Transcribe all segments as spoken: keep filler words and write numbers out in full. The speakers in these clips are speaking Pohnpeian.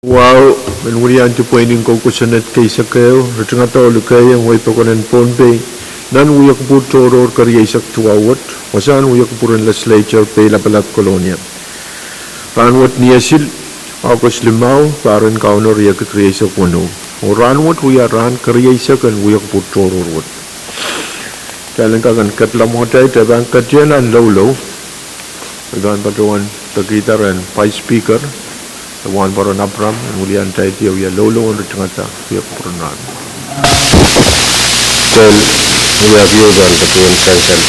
Wahu, men wiliandi pweinen kou kosonned keisek ehu, ritingada oh likehiong wehi pokon en Pohnpei nan wia kupwur tohrohr kerieisek duwau wet, wasahn wia kupwur en Legislature, Pei Lapalap, Kolonia. Rahnwet ni Esil, August limau, pahr en Kauno riekid rieisek weneu. Oh rahnwet wia rahn kerieisek en wia kupwur tohrohr wet. Kitail en kak en ketla mwohtail, kitail pahn ketien loulou. I pahn patohwan pekihda rehn Vice Speaker, e Wahnpoaron Abraham, en wiliandi wia loulou en ritingada wia kupwuren rahn. Kitail wiahki ehu pahn patohwan sansal.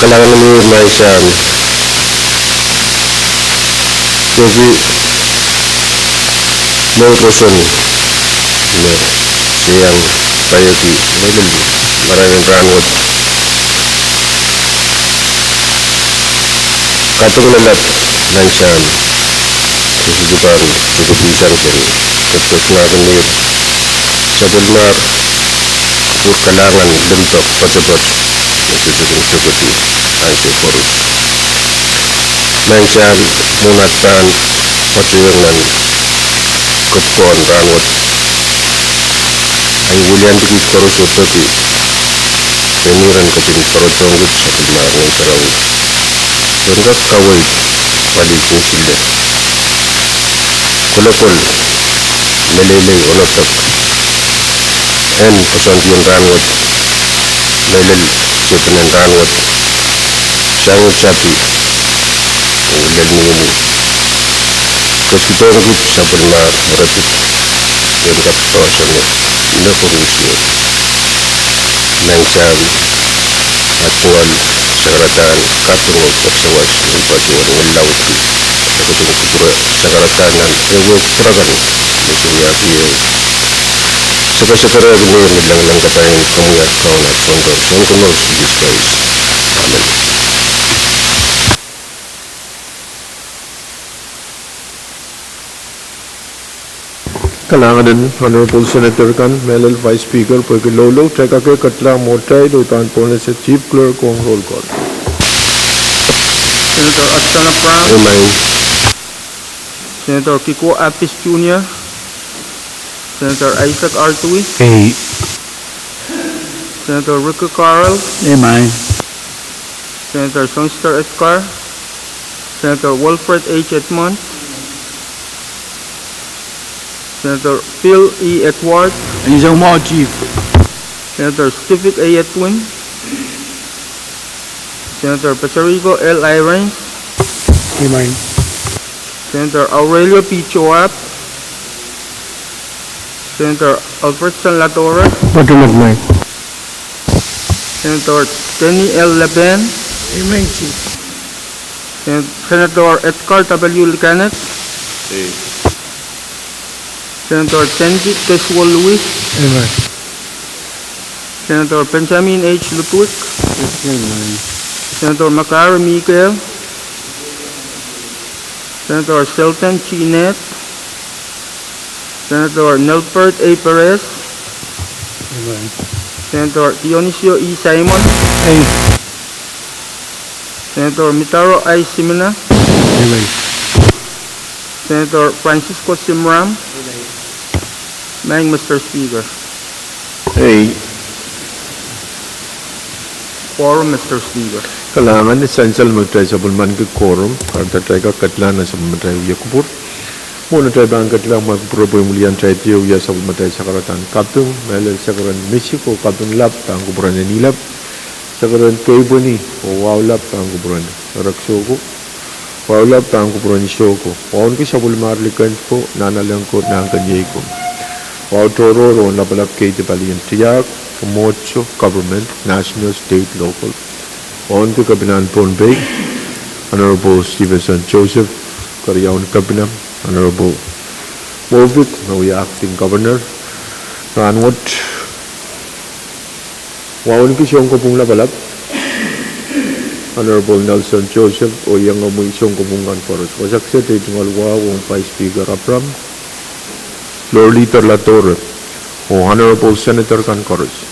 Kalahngan en Maing Sahm, pwehki mour roson me se iang paieki mehlel marain en rahnwet. Kaping lap, Maing Sahm, se sohte pahn sohte pil sansal. Ketiket ngahki neir sapwellimahr kupwur kalahngan limpoak poatopoat me se sohte kin sokedi ansou koaros. Maing Sahm, mwohn at pahn patohwan nan kepwehn rahnwet, ahi wiliandi kiht koaros oh peki me neir en ketin pwarodohng kiht sapwellimahr Ngehn Sarawi, pwe en kak kaweid pali sinsile, kolokol, meleilei, onopek en koasoandi en rahnwet, mehlel tepin en rahnwet, sang ni tapi oh lel mihmi. Ketikidohng kiht sapwellimahr eripit, pwe en kak poahsoan me koaruhsie. Maing Sahm, at tungoal sakaradahn kaping oh patohwan, patohwan ngilauti, e ketin kupwure sakaradahn nan ehuehu kupwur akan me se wiahki ehu. Se kasakarehki neir ni lengileng kapai en komwi at Kaun, at Sounkomour Sises Krais. Amen. Kalahngan en Honorable Senator kan, mehlel Vice Speaker, pwehki loulou. Kitail kak ketla mwohtail, oh I pahn pwonehng Chief Clerk ong roll call. Senator Hudson Abraham. Amen. Senator Kikuo Apis Junior, Senator Isaac Artui. Ei. Senator Ricky Carl. Amen. Senator Songster Edgar. Senator Wilfred H. Edmond. Senator Phil E. Edward. Ansou mwo, Chief. Senator Stephen A. Edwin. Senator Paceriko L. Irons. Amen. Senator Aurelio P. Joab. Senator Alfredson Ladora. Patohwan, Maing. Senator Denny L. Laban. Amen, Chief. Sen-, Senator Edgar W. Liikanen. Ei. Senator Sandy Keswell Lewis. Amen. Senator Benjamin H. Ludwig. Amen. Senator McGarry Miguel. Senator Sheldon G. Nett. Senator Nelbert A. Perez. Amen. Senator Dionisio E. Simon. Ei. Senator Mitaro I. Simina. Amen. Senator Francisco Simram. Amen. Maing Mister Speaker. Ei. Quorum, Mister Speaker. Kalahngan. Ni sansal me kitail sapwellimaniki quorum, kahrehda kitail kak ketla nan sapwellimatail wia kupwur. Mwohn atail pahn ketla, mwail kupwure pwe I wiliandi wia sapwellimatail sakaradahn kaping, mehlel sakaradahn misik oh kaping lap pahn kupwuren Ehnilap, sakaradahn keipweni oh wahu lap pahn kupwuren Erekisohko, wahu lap pahn kupwuren Isohko. Wauneki sapwellimatail liken ko, nanalek ko, nahnkeniei ko. Wahu tohrohr oh lapalap keidi palien tiahk, mwomwohdiso, government, national, state, local. Wauneki Kepinahn Pohnpei, Honorable Stevenson Joseph, keriaun Kepina, Honorable Wofik, me wia Acting Governor, rahnwet. Wauneki Sounkopwung Lapalap, Honorable Nelson Joseph, oh iengomwi Sounkopwung kan koaros. Wasa kiset ei tungoal wahu ong Vice Speaker Abraham, Floor Leader Ladora, oh Honorable Senator kan koaros.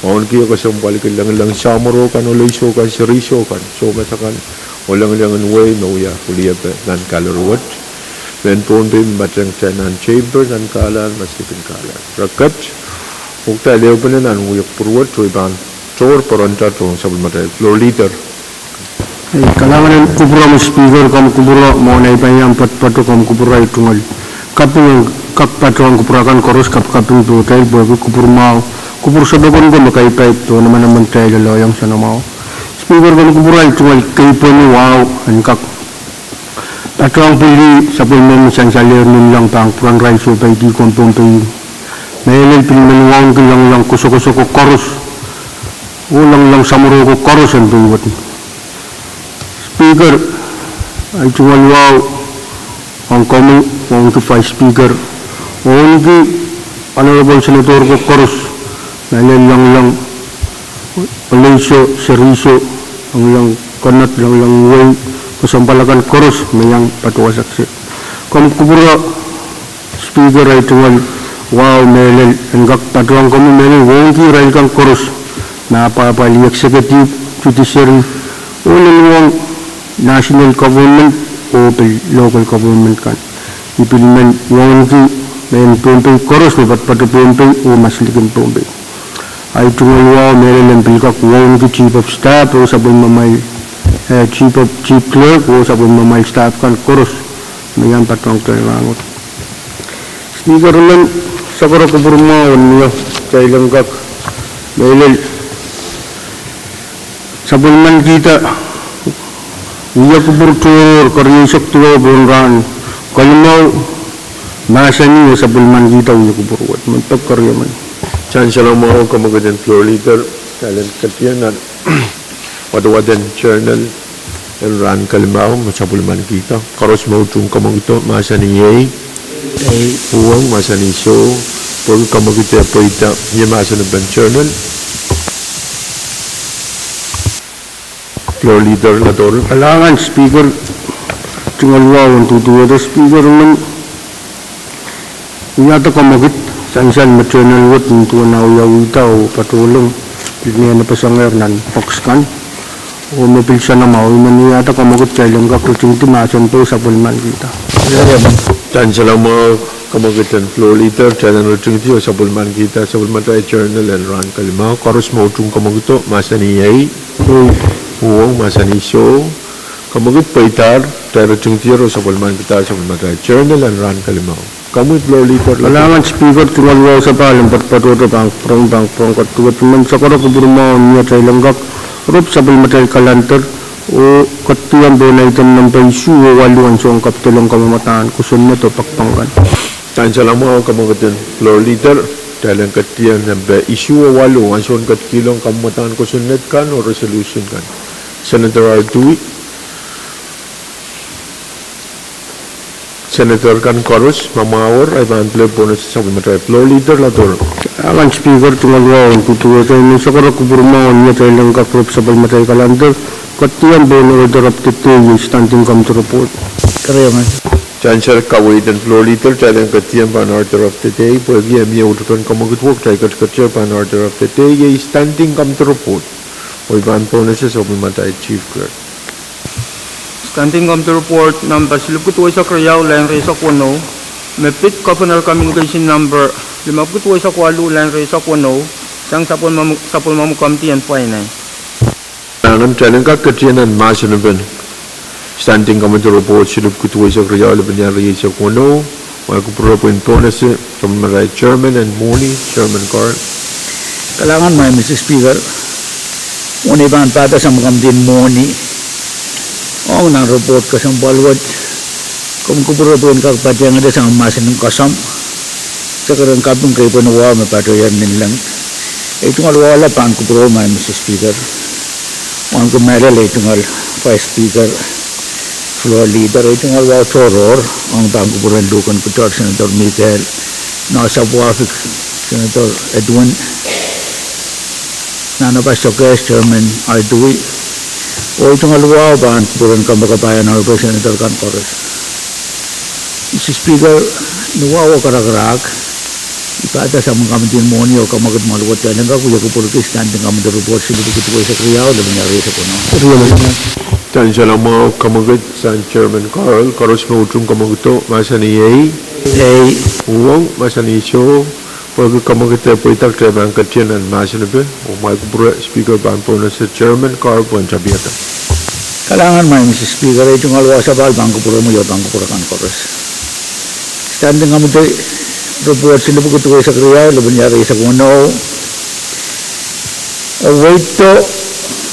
Wauneki oh kesempwaliki lengileng samworo kan, oleisou kan, seriso kan, soumese kan, Olengilengen wehi me wia weliepe nan gallery wet. Mehn Pohnpei me patehng kitail nan chamber nan kahlahn, maslikin kahlahn. Re ket, oh kitail ehupene nan wia kupwur wet, oh I pahn tohr poaronder tohn sapwellimatail floor leader. Kalahngan en kupwure Mister Speaker, komw kupwure mwohn ei pahn iang poatopoat, komw kupwure ei tungoal kaping en kak patohng kupwure kan koaros, kapikaping pohtail pwehki kupwur mwahu, kupwur sapwokon ko me kaipaip pohn emenemen kitail loaloiong soanamwahu. Speaker, komw kupwure ei tungoal keipweni wahu en kak patohng pwili sapwellimomwi sansalehr nin leng pahn kupwuren irail soupeidi komw Pohnpei. Mehlel pil men wauneki loalloalong koasoakoasoa ko koaros, oh loalloalong samworo ko koaros en pei wet. Speaker, ei tungoal wahu ong komwi, wauneki Vice Speaker, wauneki Honorable Senator ko koaros, mehlel loalloalong Oleiso, Seriso, loalloalong Konot, loalloalong wehi, kesempwal akan koaros me iang patohwasakse. Komw kupwure Speaker, ei tungoal wahu mehlel en kak patohng komwi mehlel wauneki irail kan koaros me apwahpwalih executive, judiciary, oh loalloalong national government oh pil local government kan. I pil men wauneki mehn Pohnpei koaros me poatopoato Pohnpei oh maslikin Pohnpei. Ei tungoal wahu mehlel en pil kak wauneki chief of staff oh sapwellimamwail, eh, chief of, chief clerk oh sapwellimamwail staff kan koaros me iang patohng kitail rahnwet. Speaker, I men sakara kupwur mwahu en wia kitail en kak mehlel sapwellimanikihda wia kupwur tohrohr kerieisek duwau pohn rahn kalimau, mahsanih oh sapwellimanikihda wia kupwur wet. Men pek keriemen. Sansal mwahu, kamwekid en floor leader, kitail en ketien nan wadewadek journal en rahn kalimau me sapwellimanikihda. Koaros me utung kamwekido mahsanih ei, uhwong mahsanih soh, pwehki kamwekid e pweida ie mahsen en journal. Floor leader Latohro. Kalahngan Speaker, tungoal wahu en duduwehte Speaker, I men wiahda kamwekid sansal me journal wet nin duwen awiawihda oh patohlong, pil mie me pesengehr nan box kan, oh me pil soanamwahu. I men wiahda kamwekid kitail en kak ritingdi mahsen pwe sapwellimanikihda. Sansal mwahu, kamwekid en floor leader, kitail en ritingdi oh sapwellimanikihda sapwellimatail journal en rahn kalimau. Koaros me utung kamwekido mahsanih ei, uhwong mahsanih soh, kamwekid pweidahr, kitail ritingdier oh sapwellimanikihda sapwellimatail journal en rahn kalimau. Komwi floor leader. Kalahngan Speaker, tungoal wahu sapahl en poatopoatohte pahn kupwuromwi, pahn kupwuromwi ketiket. I men sakara kupwur mwahu en wia kitail en kak rop sapwellimatail calendar oh ketiket pohn item nempe isuh oh waluh, ansoun kapidolong kamwadahn kosonned oh poakpoak kan. Sansal mwahu, kamwekid en floor leader, kitail en ketiket nempe isuh oh waluh, ansoun ketikihong kamwadahn kosonned kan oh resolution kan. Senator Artui. Senator kan koaros me mwahuier, I pahn pil pohnese sapwellimatail floor leader Latohro. Kalahngan Speaker, tungoal wahu en duduwehte. I men sakara kupwur mwahu en wia kitail en kak rop sapwellimatail calendar, ketiket pohn order of the day, iei standing committee report. Keriemen. Sansal, kaweid en floor leader, kitail en ketiket pahn order of the day, pwehki e mie uhdapen kamwekid wet, kitail ketiketier pahn order of the day, iei standing committee report. Oh I pahn pohnese sapwellimatail chief clerk. Standing committee report nempe silipwuki duweisek riau, lain rieisek weneu, me pid governor communication nempe limepwuki duweisek waluh, lain rieisek weneu, sang sapwellimomwi, sapwellimomwi committee en finance. Anahne kitail en kak ketiket nan mahsen en standing committee report silipwuki duweisek riau, lepin iang rieisek weneu. Mwail kupwure pwehn pohnese sapwellimatail chairman en mwohni, Chairman Carl. Kalahngan mwail Mister Speaker. Mwohni, I pahn pahda sang committee en mwohni ong nan report kesempwal wet. Komw kupwure pwehn kak patehngete sang mahsen en kesempwal, sekeren kaping, keipweni wahu me patohier nin leng. Ei tungoal wahu la pahn kupwuromwi mwail Mister Speaker. Wauneki mehlel, ei tungoal Vice Speaker, floor leader, ei tungoal wahu tohrohr ong pahn kupwuren Luhken Kutor, Senator Mikel, Noahsapwahfik, Senator Edwin, Nanabas Sokehs, Chairman Artui, oh ei tungoal wahu pahn kupwuren kompoakepahi, Honorable Senator kan koaros. Mister Speaker, ni wahu karakarahk, I pahda sang committee en mwohni oh kamwekid mwahl wet, kitail en kak wia kupwurki standing committee report silipwuki duweisek riau, lepin iang rieisek weneu. Sansal mwahu, kamwekid sang Chairman Carl, koaros me utung kamwekido, mahsanih ei. Ei. Uhwong, mahsanih soh. Pwehki kamwekid e pweida, kitail pahn ketin nan mahsen epe, oh mwail kupwure Speaker pahn pohnese Chairman Carl pwehn tapihada. Kalahngan, Madam Speaker, ei tungoal wasa pahn kupwuromwi oh pahn kupwure kan koaros. Standing Committee Report silipwuki duwehsek riau, lepin ire eisek weneu. E weid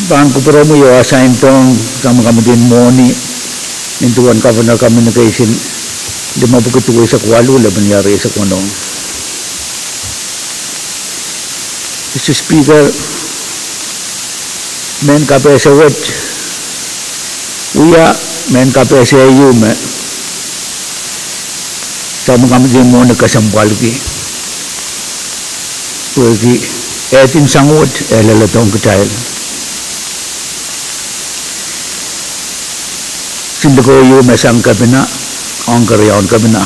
pahn kupwuromwi oh asaindohng sang me committee en mwohni, nin duwen Governor Communication, limepwuki duwehsek waluh, lepin ire eisek weneu. Mister Speaker, mehn kapehse wet, wia mehn kapehse ehu me sang me committee en mwohni kesempwalki, pwehki ehdingsang wet e leledohng kitail. Siluko ehu me sang kepina, ong keriaun kepina.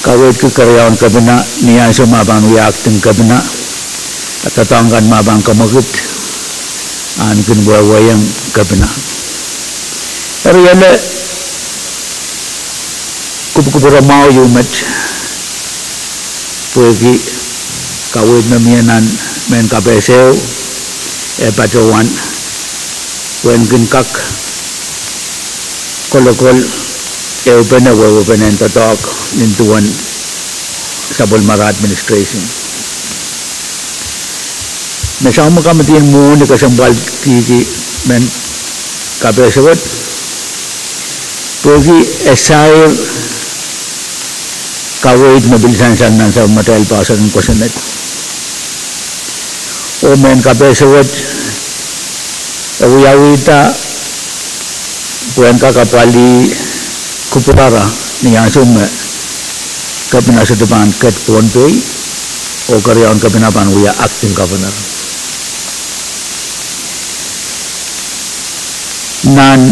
Kaweidki keriaun kepina, ni ansou me pahn wia acting kepina, doadoahk kan me pahn kamwekid, ahn kin wehwehki kepina. Eri ele kupwukupwure mwahu met, pwehki kaweid me mie nan mehn kapehse ehu, e patohwan, pwehn kin kak kolokol ehupene, wehwehpene en doadoahk, nin duwen sapwellimara administration. Me sang me committee en mwohni kesempwalkihki mehn kapehse wet, pwehki e sair kaweid me pil sansal nan sapwellimatail poahsoan en kosonned. Oh mehn kapehse wet, e wiawihda pwehn kak apwalih kupwurara ni ansou me kepina sohte pahn ket Pohnpei, oh keriaun kepina pahn wia acting governor. Nan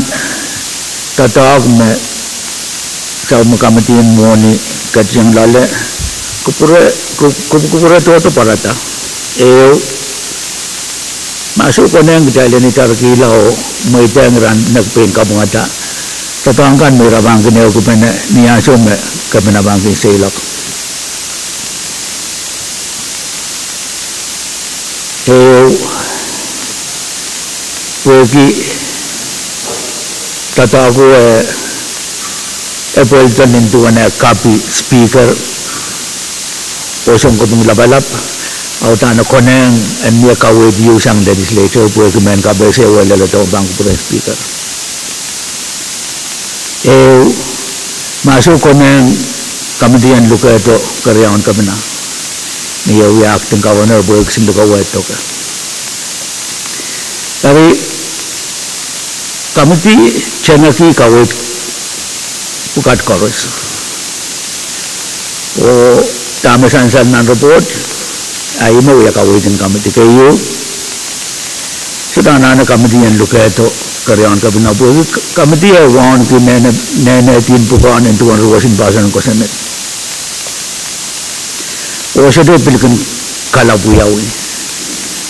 doadoahk me sang me committee en mwohni ketin loale, kupwure, kup-, kupwukupwure tohto pwarada. Ehu, ma soh konehng kitail en itarkihla oh mweidehng ira en nek pein kapwungada doadoahk kan me ira pahn kin ehukipene ni ansou me kepina pahn kin seiloak. Ehu, pwehki doadoahk e, e pweldo nin duwen e kapi Speaker oh Sounkopwung Lapalap, a udahn e konehng en mie kaweid ehu sang legislature pwehki mehn kapehse ehu e leledohng pahn kupwuren Speaker. Ehu, ma soh konehng committee en lukehdo keriaun kepina, ni eh wia acting governor pwehki siluko wet doke. Eri committee teneki kaweid pwukat koaros. Oh dahme sansal nan report, a ih me wia kaweid en committee keieu. Sohte anahne committee en lukehdo keriaun kepina pwehki committee e wauneki nehne, nehnehdi pwukoahn nin duwen ruwesin poahsoan en kosonned. Oh sohte pil kin kalapw wiawi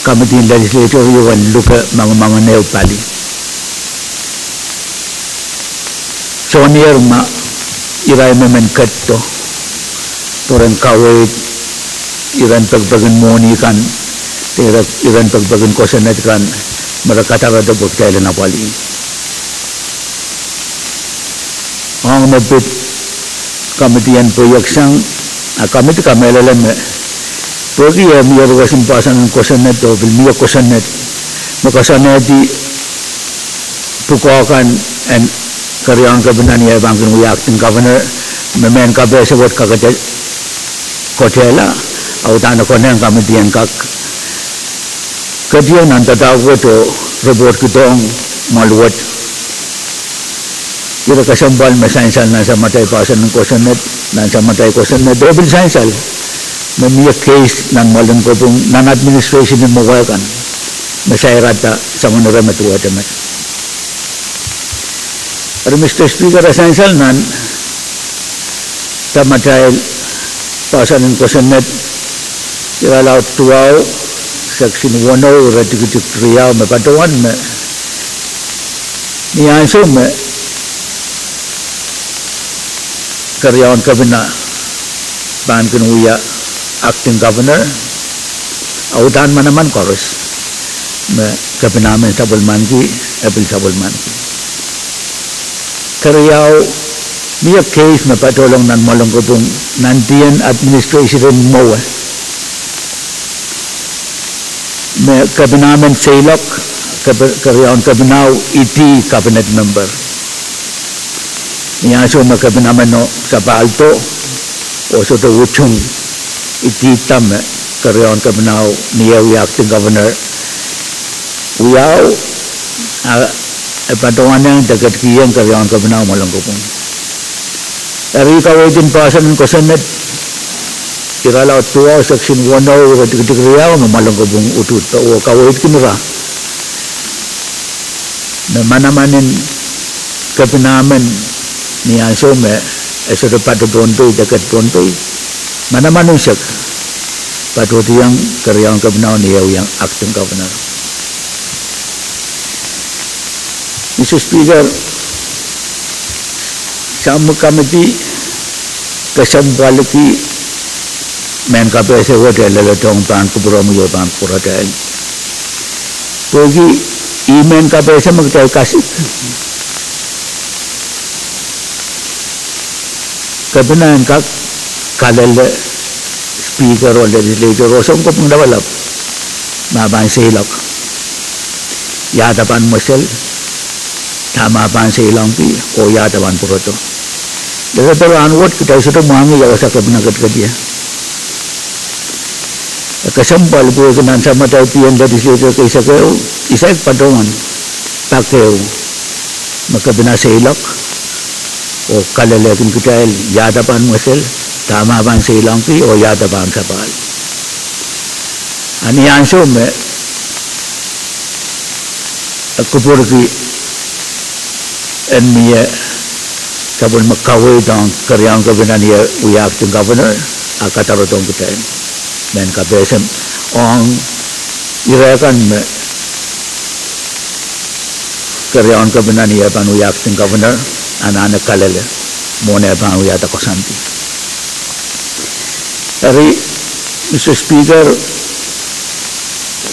committee en legislature ieu en luke mangemangen ehu pali. Soangen ier ma irail mehmen ketdo pwe ren kaweid iren pekipek en mwohni kan, de ire, iren pekipek en kosonned kan me re kadarodo pwe kitail en apwalih. Ong me pid committee en pweieksang, a committee kamehlele me pwehki eh mie ruwesin poahsoan en kosonned oh pil mie kosonned me koasoanehdi pwukoa kan en keriaun kepina ni eh pahn kin wia acting governor, me mehn kapehse wet kakete kotehla, a udahn e konehng committee en kak ketiong nan doadoahk wet oh report kidohng mwahl wet. Ire kesempwal me sansal nan samatail poahsoan en kosonned, nan samatail kosonned oh pil sansal me mie case nan Mwalinkopwung nan administration en mwowe kan me sairada soangen ire me duwehte met. Eri Mister Speaker, e sansal nan samatail poahsoan en kosonned, ire laud duwau, section weneu, ire tikitik riau me patohwan me Ni ansou me keriaun kepina pahn kin wia acting governor, a udahn manaman koaros me kepina men sapwellimaniki, e pil sapwellimaniki. Keriau, mie keis me patohlong nan Mwoalenkipwung, nan dien administration mwowe, me kepina men seiloak, keriaun kepinao idi cabinet member. Ni ansou me kepina meno sapahldo oh sohte utung, idihda me keriaun kepinao ni eh wia acting governor wiahu, a e patohwanehng de ketikihong keriaun kepinao Mwoalenkipwung. Eri kaweidin poahsoan en kosonned, ira laud duwau, section weneu, iretikitik riau me Mwoalenkipwung utuhte oh kaweidkin ira me manaman en kepina men ni ansou me e sohte patohdo Pohnpei de ket Pohnpei, manaman unsek patohdiong keriaun kepinao ni eh wia acting governor. Mr Speaker, samwa kamidi kesempwalki mehn kapehse wet e leledohng pahn kupwuromwi oh pahn kupwuratail. Pwehki ih mehn kapehse me kitail kasik, kepina en kak kalele Speaker oh Legislature oh Sounkopwung Lapalap me pahn seiloak iahda pahn mwesel, dahme pahn seilongki, oh iahda pahn pwurodo. Leledo rahnwet kitail sohte mwahngih ia wasa kepina ketiket ie. E kesempwal pwehki nan samatail pien Legislature kei seke ehu, I saik patohwan pak ehu me kepina seiloak oh kalelehkin kitail iahda pahn mwesel, dahme pahn seilongki, oh iahda pahn sapahl. A ni ansou me e kupwurki en mie sapwellime kaweid ong keriaun kepina ni eh wia acting governor, a kadarodohng kitail mehn kapehse ong ire kan me keriaun kepina ni eh pahn wia acting governor anahne kalele mwohn eh pahn wiahda koasoandi. Eri, Mr Speaker,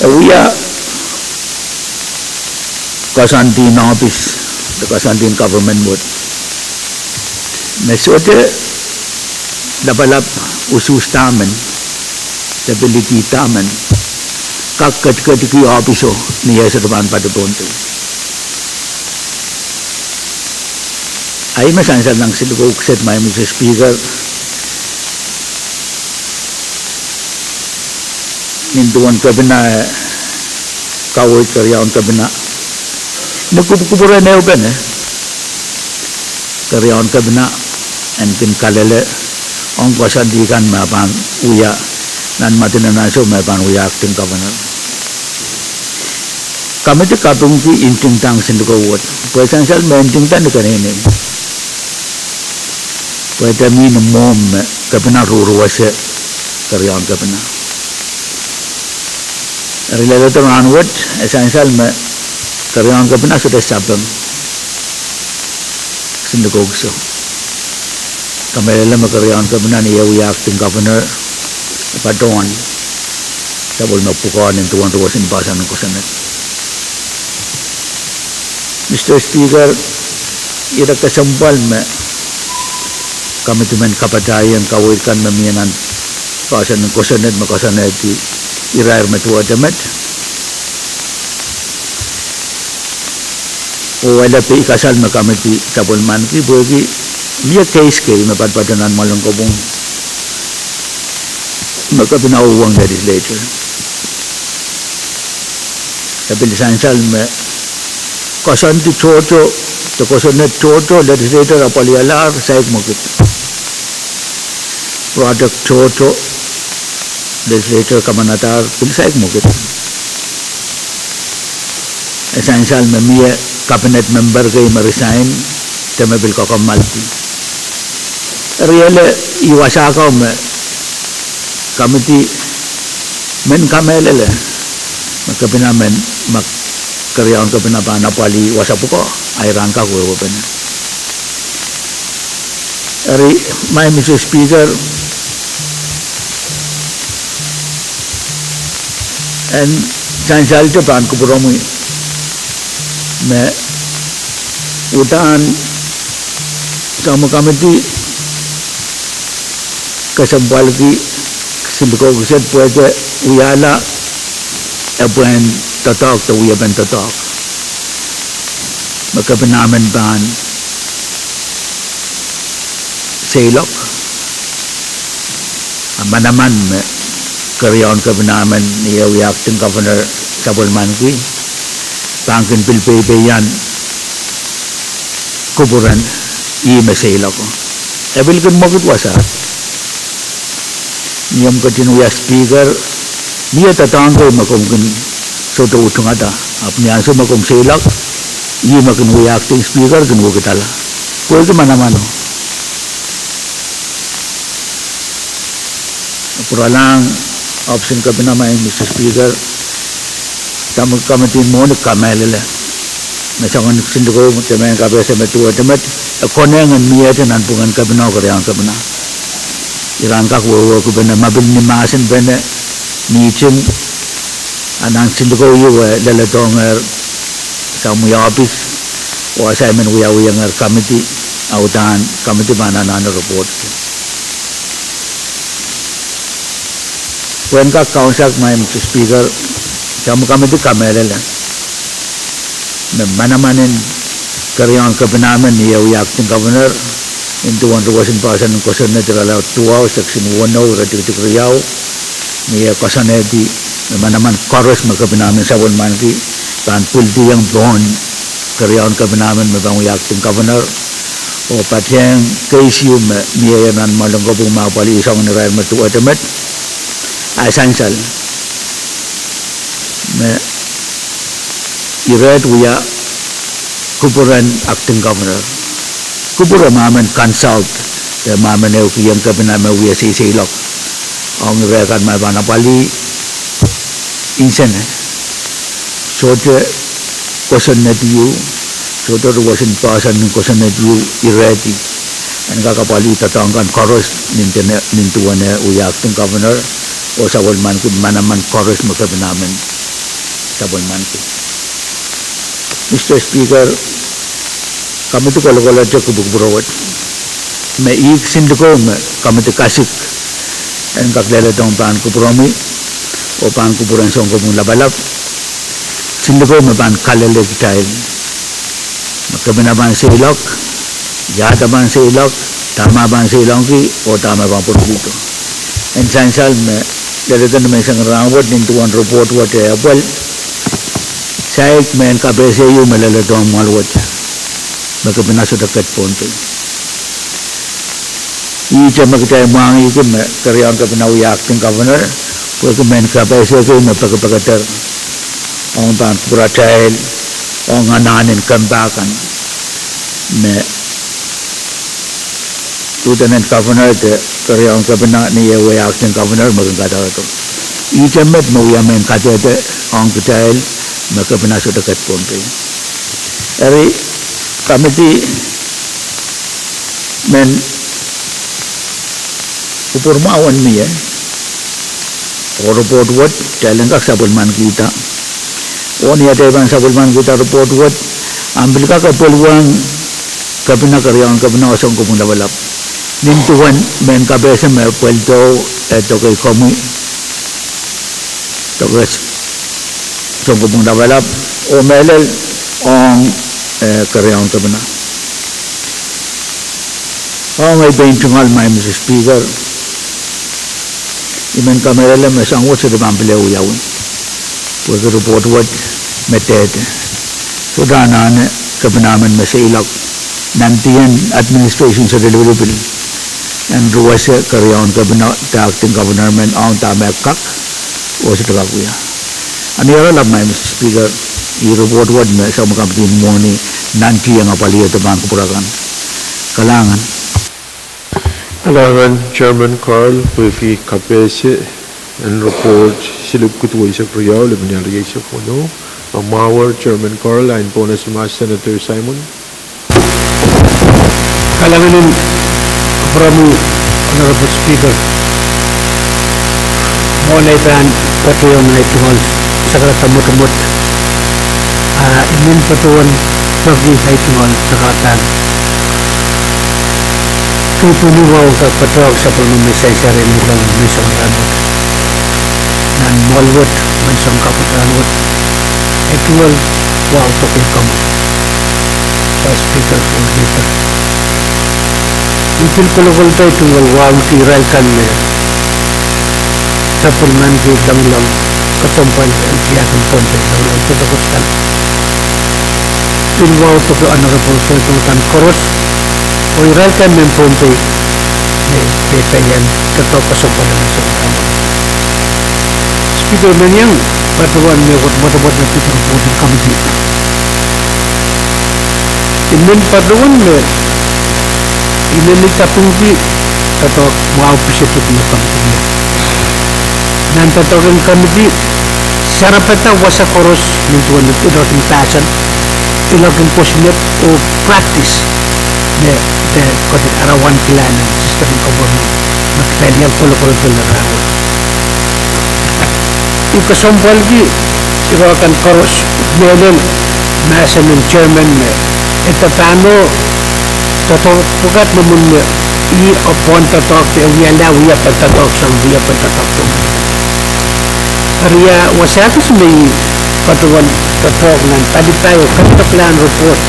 e wia koasoandi en ohpis de koasoandi en government wet me sohte lapalap, usuhs dahmen de pil idihda men kak ketiketki ohpiso ni eh sohte pahn patohdo Pohnpei. A ih me sansal nan silikou kiset, Mr Speaker, nin duwen kepina, kaweid keriaun kepina, ni kupwukupwur en ehupene keriaun kepina en kin kalele ong koasoandi kan me pahn wia nan madinen ansou me pahn wia acting governor. Kamidi kapingki ntingdahng silikou wet pwe sansal me ntingda ni keneinei, pwe de mie ni mwohmw me kepina ruruwese keriaun kepina. Eri leledo rahnwet e sansal me keriaun kepina sohte sapeng silikou kiso. Kamehlele me keriaun kepina ni eh wia acting governor patohwan sapwellime pwukoa nin duwen ruwesin poahsoan en kosonned. Mr Speaker, ire kesempwal me kamidi men kapatahieng kaweid kan me mie nan poahsoan en kosonned me koasoanehdi irair me duwehte met, oh ele peikasal me kamidi sapwellimaniki pwehki mie keis kei me patopato nan Mwoalenkipwung me kepina uhwong Legislature. E pil sansal me koasoandi tohto de kosonned tohto Legislature apwalialahr saik mwekid. Project tohto Legislature kamanadahr pil saik mwekid. E sansal me mie cabinet member kei me resign de me pil kakammaldi. Eri ele ih wasa kau me kamidi men kamehlele me kepina men me Keriaun Kepina pahn apwalih wasa pwukoa, a ira en kak wehwehpene. Eri, my Mister Speaker, en sansal te pahn kupwuromwi me uhdahn Samwo Committee kesempwalki Sinlikou Kiset pwehki wiahla epwehn doadoahk de wiepen doadoahk me Kepina men pahn seiloak. A manaman me Keriaun Kepina men, ni eh wia Acting Governor, sapwellimaniki pahn kin pil peipeian kupwuren ih me seiloako. E pil kin mwekid wasaht. Ni omw ketin wia Speaker, mie doadoahk kei me komw kin sohte utungada. Ahpw ni ansou me komw seiloak, ih me kin wia Acting Speaker kin wekidala. Pwehki manamano. Pwuralahng ohpis en Kepina, my Mister Speaker, Samwo Committee mwohni kamehlele me soangen Sinlikou de mehn kapehse me duwehte met, e konehng en miehte nanpwungen Kepina oh Keriaun Kepina. Ira en kak wehwehkipene, ma pil ni mahsenpene, mihting, a nan Sinlikou ieu e leledohngehr samwi ohpis oh assignment wiawihongehr committee, a uhdahn committee pahn anahne report. Pwehn kak kaunsak, my Mister Speaker, Samwo Committee kamehlele me manaman en Keriaun Kepina men, ni eh wia Acting Governor, nin duwen ruwesin poahsoan en kosonned irelaud duwau, section weneu, iretikitik riau, ni eh koasoanehdi me manaman koaros me Kepina men sapwellimaniki pahn pwildiong pohn Keriaun Kepina men me pahn wia Acting Governor, oh patehng keisiu me mie nan mwoalen kopwung me apwalih soangen irair me duwehte met, a sansal me ireht wia kupwuren Acting Governor. Kupwur me men consult, de me men ehukihong Kepina me wia seiseiloak ong ire kan me pahn apwalih. Nsene, sohte kosonned ieu, sohte ruwesin poahsoan en kosonned ieu irehdi en kak apwalih doadoahk kan koaros nin duwen eh wia Acting Governor oh sapwellimaniki manaman koaros me Kepina men sapwellimaniki. Mister Speaker, committee kolokolte kupwukupwure wet me ihk Sinlikou me committee kasik en kak leledohng pahn kupwuromwi oh pahn kupwuren Sounkopwung Lapalap, Sinlikou me pahn kalelehkitail me Kepina pahn seiloak, iahda pahn seiloak, dahme pahn seiloangki oh dahme pahn pwurokihdo. En sansal me leledohng ni menseng rahnwet nin duwen report wet e apwal, saik mehn kapehse ieu me leledohng mwoal wet me Kepina sohte ket Pohnpei. Ihte me kitail mwahngihki me Keriaun Kepina wia Acting Governor, pwehki mehn kapehse kei me pekipekeder ong pahn kupwuratail ong anahn en kempa kan me Lieutenant Governor de Keriaun Kepina, ni eh wia Acting Governor me kin kadehde. Ihte met me wia mehn kadehde ong kitail me Kepina sohte ket Pohnpei. Eri, committee men kupwur mwahu en mie, oh report wet kitail en kak sapwellimanikihda. Oh ni atail pahn sapwellimanikihda report wet, ahpw pil kak pwelwehng Kepina, Keriaun Kepina oh Sounkopwung Lapalap nin duwen mehn kapehse me pweldo, e doke komwi, doke Sounkopwung Lapalap, oh mehlel ong, eh, Keriaun Kepina. Ong ei pein tungoal, my Mister Speaker, I men kamehlele me soahng wet sohte pahn pil wiawi, pwehki report wet me dehde sohte anahne Kepina men me seiloak nantihong administration sohte lipilipil en ruwese Keriaun Kepina de Acting Governor men ong dahme kak oh sohte kak wia. A ni oaralap, my Mister Speaker, ih report wet me Sounkopwung Lapalap mwohni nantihong apwalih de pahn kupwur akan. Kalahngan. Kalahngan Chairman Carl pwehki kapehse en report silipwukat duweisek riau, limau lel rieisek weneu. Amwaur, Chairman Carl, ain pohnese ma Senator Simon. Kalahngan en kupwuromwi, Honorable Speaker. Mwohn ei pahn patohwan ahi tungoal sakarada mwotomwot, ah, I men patohwan peki ahi tungoal sakarada. Kei pwini wahu kak patohwan sapwellime me sansal rehn Ngehn Sarawi nan mwoahl wet, menseng kapwuran wet. Ahi tungoal wahu peki komwi, Vice Speaker, Floor Leader. I pil kolokolda ahi tungoal wahu ki irail kan me sapwellimaniki loanglong kesempwal en tiahk en Pohnpei, loanglong tohtohkot kan. Pil wahu peki Honorable Soikoro kan koaros, oh irail kan mehn Pohnpei me, me peian doadoahk kesempwal en Speaker, men iang patohwan mehkot mwotomwot me pid report en committee. I men patohwan me, I men kapingki doadoahk mwahu pisetik me committee. Nan doadoahk en committee, sarapada wasa koaros nin duwen iloak en pahsan, iloak en kosonned oh practice me, me ketiket arail plan en system en government me kitail iang kolokolpene rahnwet. I kesempwalki ire kan koaros, mehlel mahsen en chairman me, e pahn pahn doadoahk pwukat me mwomwen me, ih pahn doadoahk, e wiahla wiepen doadoahk sang wiepen doadoahk pwukat. Eri ia wasa kis me I patohwan doadoahk nan palipaio, kaidehk plan report,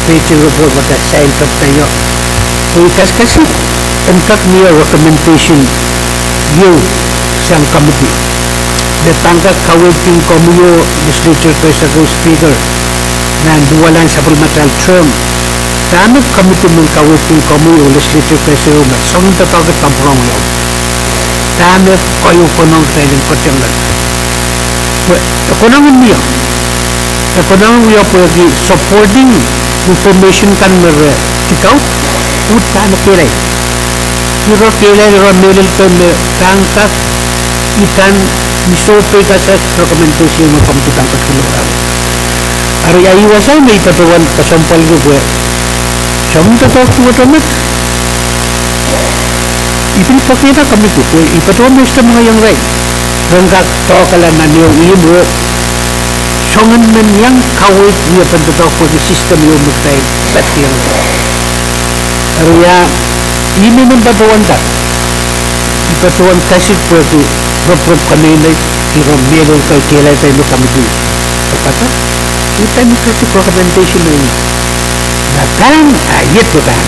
page report me ke sign pahn peiong. Pwe I kasikasik en kak mie recommendation ieu sang committee me pahn kak kaweidki komwi oh Legislature Keirsaro, Speaker, nan luwalahn sapwellimatail term. Dahme committee men kaweidki komwi oh Legislature Keirsaro me soangen doadoahk pahn pwurehng iang, dahme koahiek konehng kitail en koasoiong nan, pwe e konehng en wia, e konehng en wia pwehki supporting information kan me re take out, uhdahn e kehlail. Ire kehlail, ire mehlel kan me pahn kak, I pahn, I sohte pahn kasalehda recommendation me committee pahn ketikihong rahnwet. Eri ia ih wasa me I patohwan kesempwalki pwe soangen doadoahk pwukat met, I pil pekihda committee pwe I patohwan me I sohte mengeiong irail, ren kak doahkehla nan ehu ihmwo, soangen men iang kaweid wiepen doadoahk pwehki system ieu me kitail pahn iang. Eri ia, I men patohwan da, I patohwan kasik pwehki ropwurop keneinei, ire mehlel kan kehlail me committee pahn pahn, I pahn kasik recommendation me, ma pahn, a iet me pahn.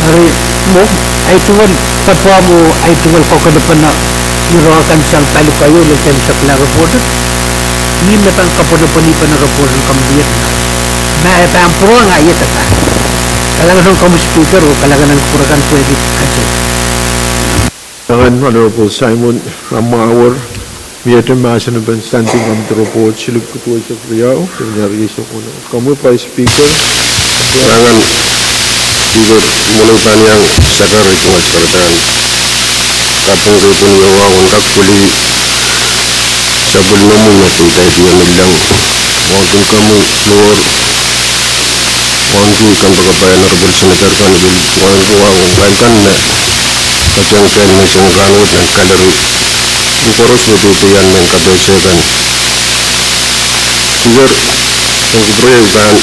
Eri mwo, ahi tungoal patohwan mwo, ahi tungoal kokelepene ire kan sang pali koahiek lel dahme se pahn report, ih me pahn kapwunopwunpene report en committee iet. Ma e pahn pwurehng, a iet e pahn. Kalahngan en komwi Speaker oh kalahngan en kupwur kan pwehki kaidehk. Kalahngan Honorable Simon Amwaur, miehte mahsen en standing committee report siluh duwehte riau, riau eisek weneu. Komwi Vice Speaker. Kalahngan Speaker, mwein I pahn iang sakar ahi tungoal sakarada en kaping kei pwehn wia wahu en kak pwili sapwellimomwi me peidaidi e mihla, wauneki komwi floor, wauneki kompoakepahi Honorable Senator kan, wauneki wahu en irail kan me patehng kehn menseng rahnwet nan gallery, oh koaros me peipehiong mehn kapehse kan. Speaker, ong kupwure I pahn,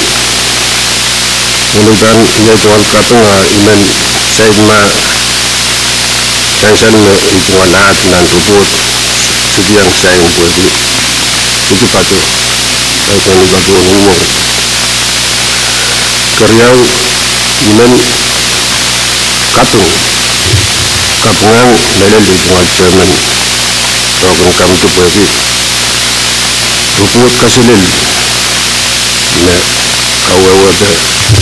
mwein I pahn iang tungoal kaping, a I men saik ma sansal me I tungoal ahd nan report, se pahn sign pwehki I pil patohwan, I pahn patohwan uhwong. Keriau, I men kaping, kapinga mehlel ahi tungoal chairman, doadoahk en committee pwehki report kaselel me kawehwehki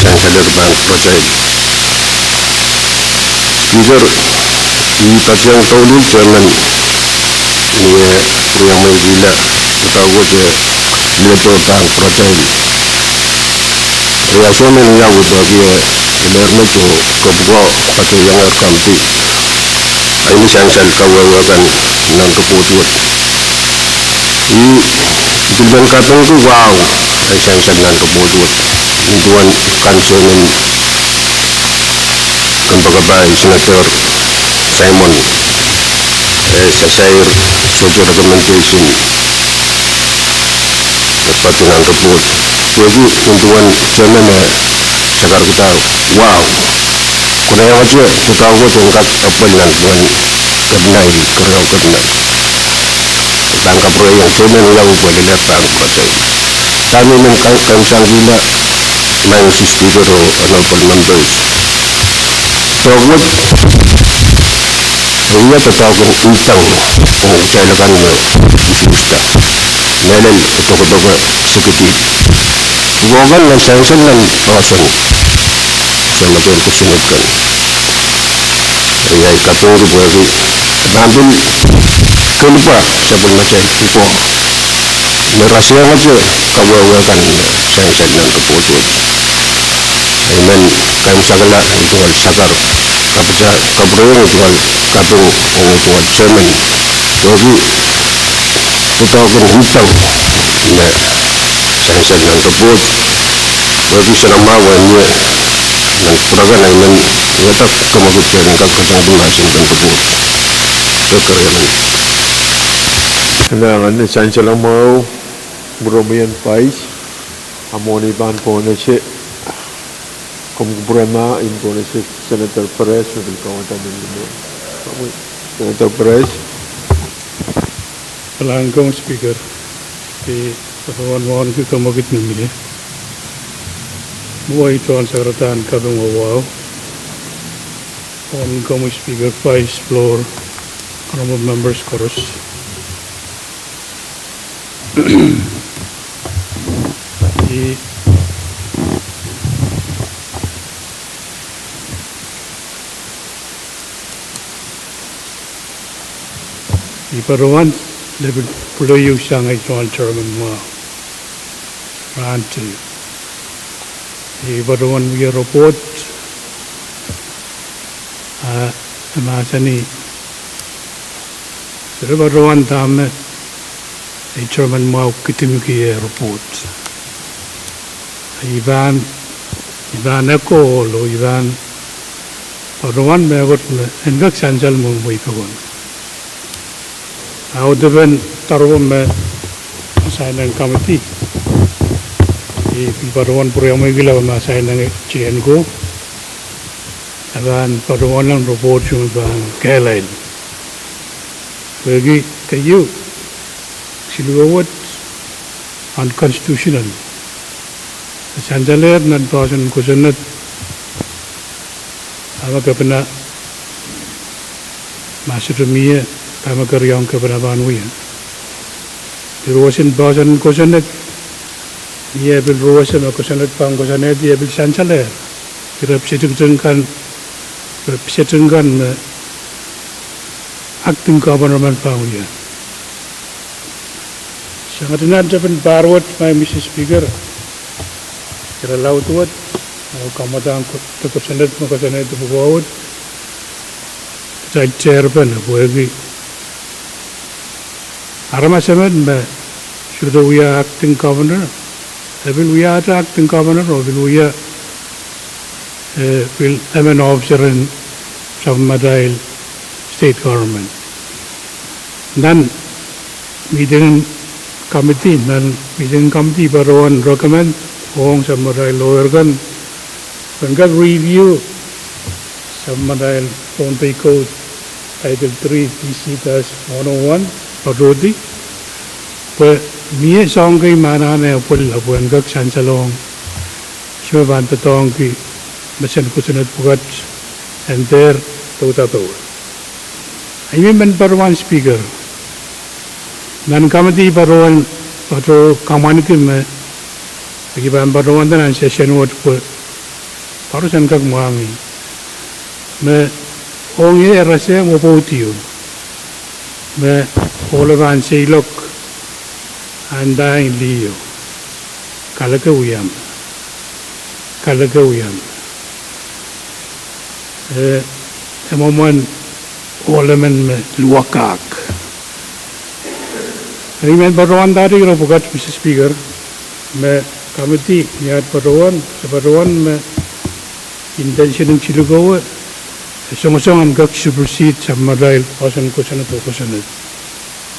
sansal er pahn pwuratail. Speaker, I patohwan douluhl chairman ni eh pwuriamweikihla doadoahk wet, eh, ledo pahn pwuratail. Riau soh men iang wehwehki, eh, lehr me to kopwuko patohwanohngehr committee ahi ni sansal kawehwe kan nan report wet. I Pil men kapingki wahu, eh, sansal nan report wet. Nin duwen kansengen kempoakepahi Senator Simon, eh, sasair sohte recommendation, eh, patohwan report. Pwehki nin duwen chairman, eh, sakarkihda wahu. Konehng wet, doadoahk wet en kak apwal nan duwen kepina, keriau kepina. Pahn kapwurehiong chairman wiawi pwe lella pahn kapwurehiong. Dahme I men ka-, kaimwisekihla, Madam Speaker oh honorable members. Doadoahk wet, eh, wia doadoahk en udahn, oh, kitail akan me isuhsda. Mehlel doadoahk en sekidi. Pwukoa kan nan sansal nan poahsoan. Samatail kosonned kan. Iei kapingki pwehki pahn pil keluhpwa sapwellimatail pwukoa. Me rasehngete kawehwe kan me sansal nan report wet. I men kaimwisekla tungoal sakar, kapwurehiong tungoal kaping, oh tungoal chairman. Pwehki doadoahk en udahn me sansal nan report. Pwehki soanamwahu mie nan pwurodo kan, I men wiahda kamwakid pwe en kak koasoandi mahsen kan report. Pwehki keriau men. Nan sansal mwahu, pwurehng Vice, a mwohni pahn pohnese, komw pwurehng ma en pohnese Senator Perez, me pil kawada men. Senator Perez. Kalahngan komwi Speaker, I patohwan wauneki kamwakid me mie. Mwohni tohn sakaradahn kaping wahu. Wauneki komwi Speaker, Vice, Floor, honorable members koaros. I, I patohwan lepin pwuleio sang ei tohn chairman mwahu. Rahnwet I patohwan wia report, a, e mahsanih, se patohwan dahme ei chairman mwahu kidimki eh report. I pahn, I pahn echo olo, I pahn patohwan mehkot me en kak sansal mwohn wehi pokon. Audepen doaropwe me assignment committee, I patohwan pwurehng mwekila me assignment chienko. E pahn patohwan nan report me pahn kehlail. Pwehki keieu, siluh wet unconstitutional. E sansalehr nan poahsoan kosonned, a me kepina ma sohte mie, a me keriaun kepina pahn wia. Irosen poahsoan kosonned, mie pil rosen me kosonned pahn koasoanehdi e pil sansalehr. Ire pisetik kan, ire pisetik kan me acting governor men pahn wia. Sangete nan tepin pahr wet, Madam Speaker, ire laud wet, oh kamwadang ko-, de kosonned me koasoanehdi pwukoa wet, kitail dehr pahn pwehki aramas emen me sohte wia acting governor, e pil wiahte acting governor oh pil wia, eh, pil emen officer en sapwellimatail state government. Nan meeting committee, nan meeting committee patohwan recommend ong sapwellimatail lawyer kan pwe en kak review sapwellimatail Pohnpei Code Title three, P C dash one oh one, patohdi pwe mie soahng kei me anahne pwelila pwe en kak sansalong, soh me pahn doadoahngki mesen kosonned pwukat en dehr douda powe. I men patohwan Speaker, nan committee patohwan, patohwan kamwanki me, I pahn patohwanda nan session wet pwe koaros en kak mwahngih me ong ie rasehng pwopwoud ieu me ohl e pahn seiloak, a ndahng liho, kaleke wiam, kaleke wiam. E, e mwomwen ohl emen me luwakahk. Eri I men patohwanda ire pwukat, Mister Speaker, me committee ni at patohwan, se patohwan me intention en tilukewe, e songosong en kak supersede sapwellimatail poahsoan kosonned oh kosonned.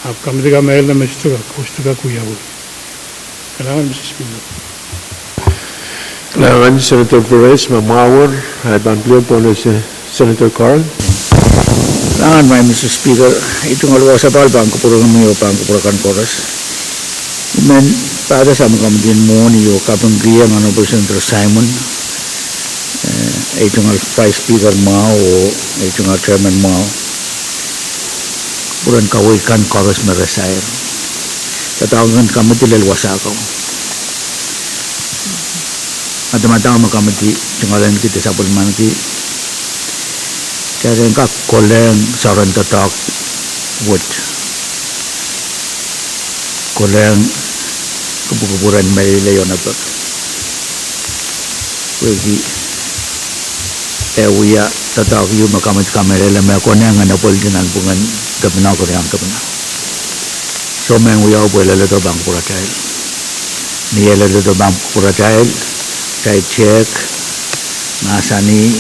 Ahpw committee kamehlele me sohte kak, sohte kak wiawi. Kalahngan, Mister Speaker. Kalahngan, Senator Perez, ma mwahu wet, ahi pahn pil pohn se, Senator Carl. Kalahngan, Mister Speaker, I tungoal wasa pahl pahn kupwuramwail oh pahn kupwuramwail koaros. I men pahda sang committee mwohni oh kapingkihong Honorable Senator Simon, eh, I tungoal Vice Speaker mwahu oh I tungoal Chairman mwahu. Kupwuren kaweid kan koaros me re sair. Doadoahk en committee lel wasa ko. Madamadau me committee tungoal ahneki de sapwellimaniki, kitail en kak kolehng soaren doadoahk wet. Kolehng kupwukupwur en mehlel ionepek. Pwehki e wia doadoahk ieu me committee kamehlele me konehng en apwalih nanpwungen kepina oh keriaun kepina. Soh, men wiawi pwe e leledo pahn kupwuratail. Ni e leledo pahn kupwuratail, kitail tehk, mahsanih,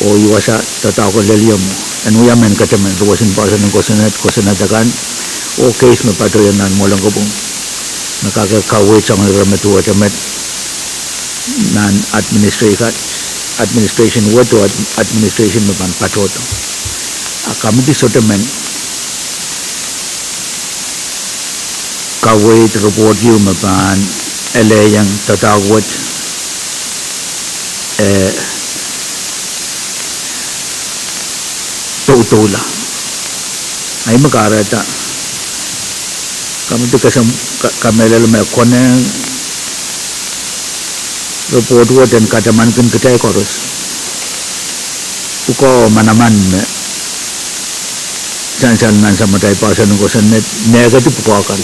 oh ih wasa doadoahk lel ieu mwo. En wia mehn ketemen, duwen poahsoan en kosonned, kosonned akan, oh case me patohiong nan Mwolongkipwung, me kak kaweid sang ire me duwehte met nan administra-, administration wet oh ad-, administration me pahn patohdo. A committee sohte men kaweid report ieu me pahn elehiong doadoahk wet, eh, doudoula. Ahi me kahrehda committee kesem-, ka-, kamehlele me konehng report wet en katamankin kitail koaros pwukoa manaman me sansal nan sapwellimatail poahsoan en kosonned, nehkedi pwukoa kan.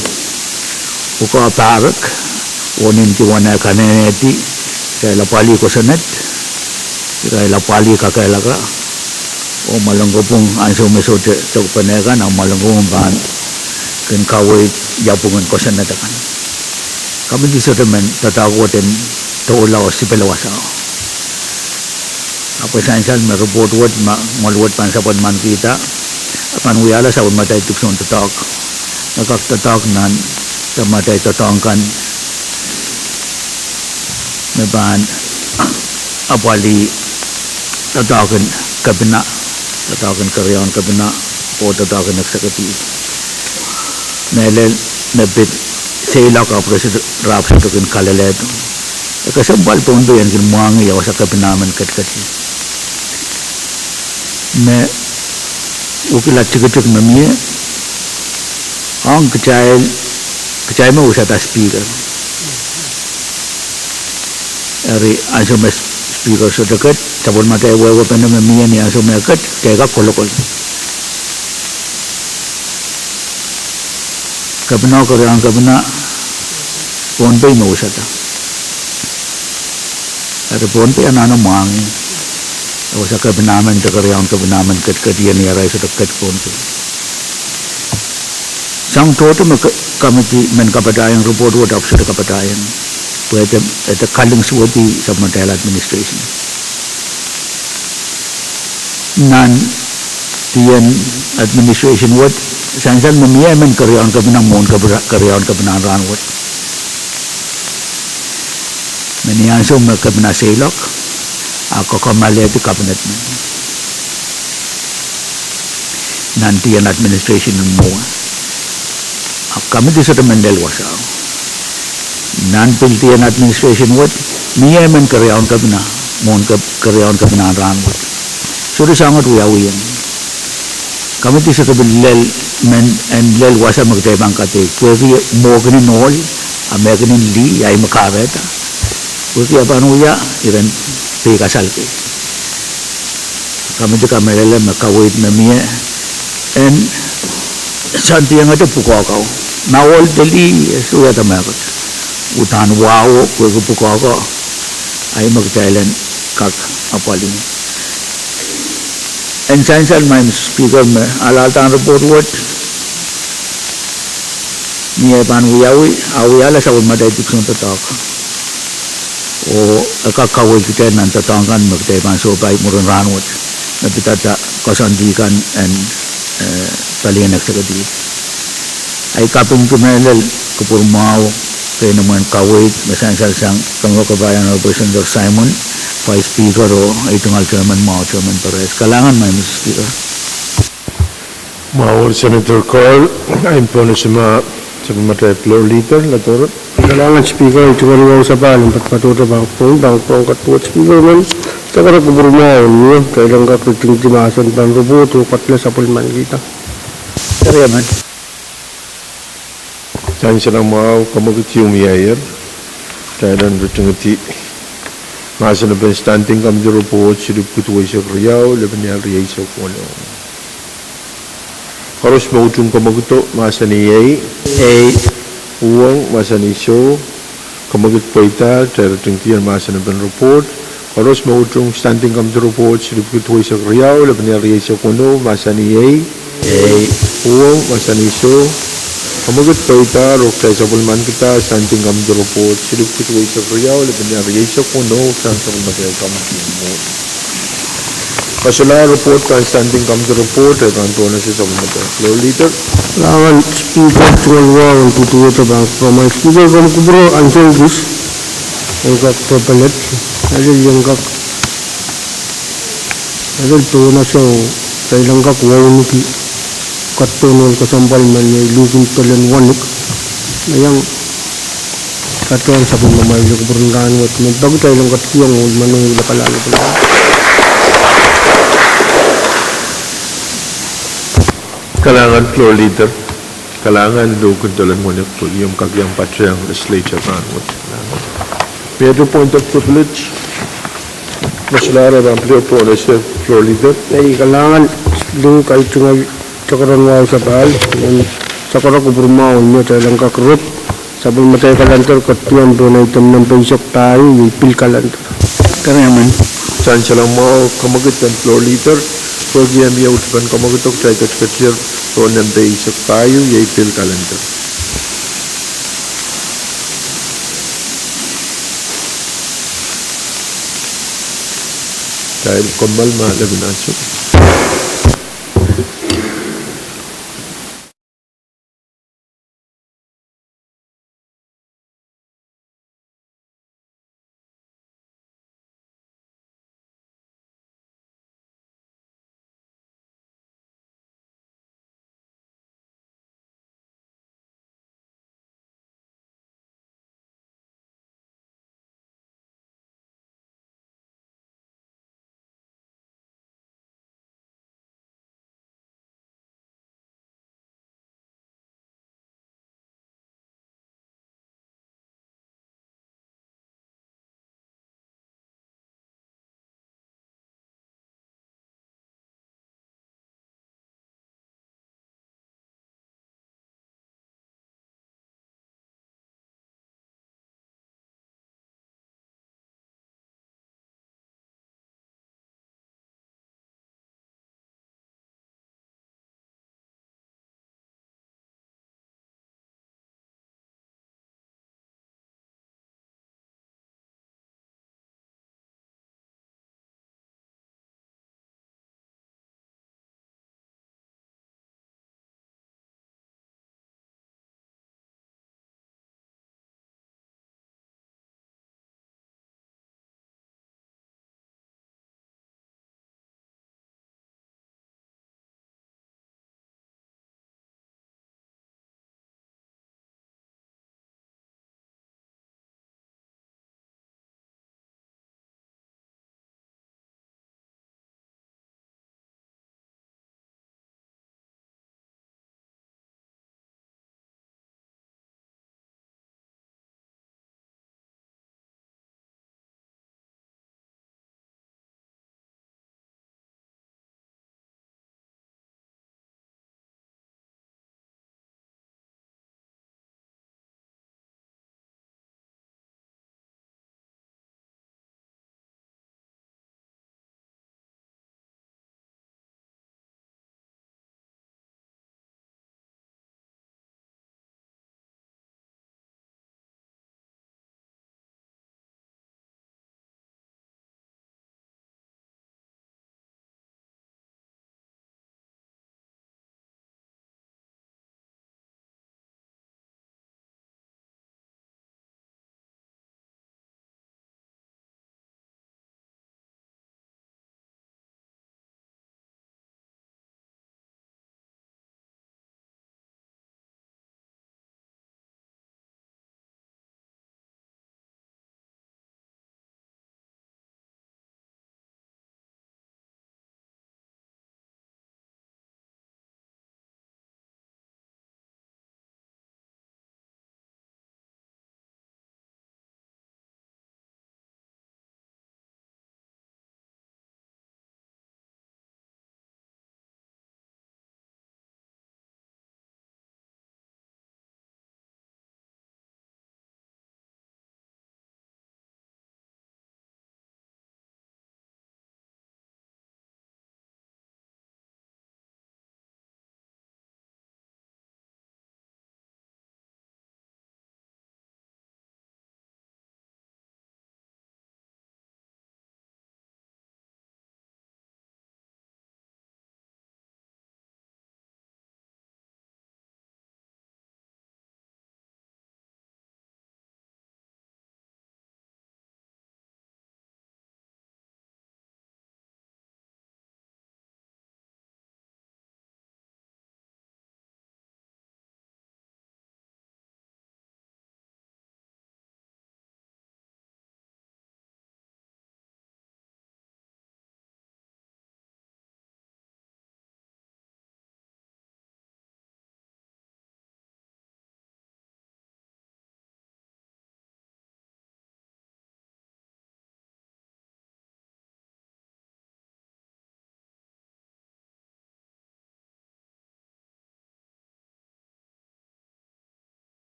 Pwukoa pahrek, oh nin duwen kanehnehdi, irail apwalih kosonned, irail apwalih kakehlaka, oh Mwolongkipwung ansou me sohte dokpene kan, a Mwolongkipwung pahn kin kaweid iapwungen kosonned akan. Committee sohte men doadoahk wet en doula oh sipele wasao. Ahpw e sansal me report wet ma, mwoahl wet pahn sapwellimanikihda, a pahn wiahla sapwellimatail dipwisoun doadoahk, me kak doadoahk nan sapwellimatail doadoahk kan me pahn apwalih doadoahk en kepina, doadoahk en keriaun kepina, oh doadoahk en executive. Mehlel me pid seiloak ahpw re sohte, re ahpw sohte kin kalelehdo. E kesempwal Pohnpei en kin mwahngih ia wasa kepina men ketiket. Me wekila tikitik me mie, ong kitail, kitail me wusada Speaker. Eri ansou me Speaker sohte ket, sapwellimatail wehwehpene me mie ni ansou me ket, kitail kak kolokol. Kepina oh keriaun kepina, Pohnpei me wusada. Eri Pohnpei anahne mwahngih ia wasa kepina men de keriaun kepina men ketiket, ni arail sohte ket Pohnpei. Sang tohto me committee men kapatahiong report wet ahpw sohte kapatahiong, pwe e de, e de kalingansuwedi sapwellimatail administration. Nan tien administration wet, sansal me mie men keriaun kepina mwohn kepina, keriaun kepina en rahnwet. Me ni ansou me kepina seiloak, a kokomw alehdi kabinet men nan tien administration en mwowe. A committee sohte men lel wasao. Nan pil tien administration wet, mie men keriaun kepina mwohn kep-, keriaun kepina en rahnwet. Sohte soangen wiawi. Committee sohte pil lel men en lel wasa me kitail pahn kadeik. Pwehki mwo kin ohl, a me kin lih, ahi me kahrehda. Pwehki e pahn wia iren peikasal kei. Committee kamehlele me kaweid me mie en soandiongete pwukoa ko. Ma ohl de lih, e sohte wiahda mehkot. Uhdahn wahu pwehki pwukoa ko, ahi me kitail en kak apwalih. En sansal, Madam Speaker, me alalahn report wet, Ni eh pahn wiawi, a wiahla sapwellimatail dipwisou doadoahk. Oh e kak kaweid kitail nan doadoahk kan me kitail pahn sohpai mwurin rahnwet, me pidada koasoandi kan en, eh, palien executive. Ahi kapingki mehlel kupwur mwahu, pein imwen kaweid me sansal sang Commonwealth of Palau Honorable Senator Simon, Vice Speaker, oh ei tungoal Chairman mwahu, Chairman Perez. Kalahngan, Madam Speaker. Mwahu Senator Carl, ahi pohnese ma sapwellimatail Floor Leader, Ladoro. Kalahngan Speaker, ei tungoal wahu sapahl en patohdo pahn pwong, pahn pwong kat duwet Speaker men, sakara kupwur mwahu en mie, kitail en kak ritingdi mahsen pahn report oh kadehde sapwellimanikihda. Eri emen. Sansal mwahu, kamwekid ieu mieier, kitail en ritingdi mahsen en Standing Committee Report, silipwukat duweisek riau, lepin riau rieisek weneu. Koaros me utung kamwekido, mahsanih ei. Ei. Uhwong, mahsanih soh. Kamwekid pweida, kitail ritingdi mahsen en report. Koaros me utung Standing Committee Report, silipwukat duweisek riau, lepin rieisek weneu, mahsanih ei. Ei. Uhwong, mahsanih soh. Kamwekid pweida, oh kitail sapwellimanikihda Standing Committee Report, silipwukat duweisek riau, lepin rieisek weneu, sang sapwellimatail committee mwo. Kasolahr report kan Standing Committee Report, eh, pahn pohnese sapwellimatail Floor Leader. Kalahngan Speaker, tungoal wahu en duduwehte pahn kupwur mwahu. Speaker, komw kupwuro ansou kis, en kak pepelet, ele en kak, ele pohnese, kitail en kak wauneki, kak tohn ohl kesempwal men iei luhk en dolen wenek, me iang katohng sapwellimamwail kupwuren rahnwet, me peki kitail en kak kihong ohl meno, kalahngan. Kalahngan Floor Leader, kalahngan luhk en dolen wenek pwe iang kak iang patohng legislature rahnwet. Mie duwen point of privilege, me solahr pahn pil pohnese Floor Leader. Ei, kalahngan, ling kai tungoal sakara wahu sapahl, en sakara kupwur mwahu en mie, kitail en kak rep sapwellimatail calendar, kadiong pohn item nempe eisek pahieu, iei pil calendar. Eri emen. Sansal mwahu, kamwekid en Floor Leader, pwehki eh mie utupen kamwekido, kitail ketiketier pohn nempe eisek pahieu, iei pil calendar. Kitail kommoal ma lepin ansou.